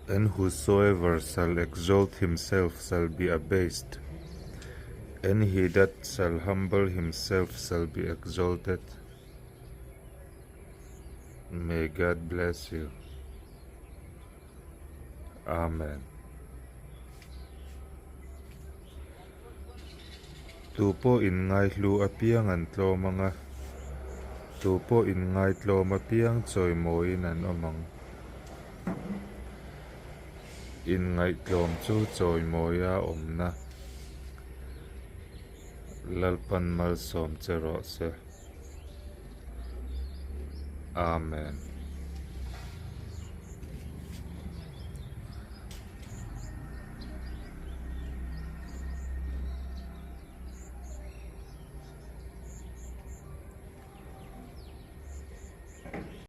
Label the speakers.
Speaker 1: And whosoever shall exalt himself shall be abased, and he that shall humble himself shall be exalted. May God bless you. Amen. Tu pawh inngaihlu apiang an tlawm ang a, tu pawh inngaitlawm apiang chawimawiin an awm ang. Inngaihtlawm chu chawimawia awmna Lalpan malsawm che rawh se. Amen.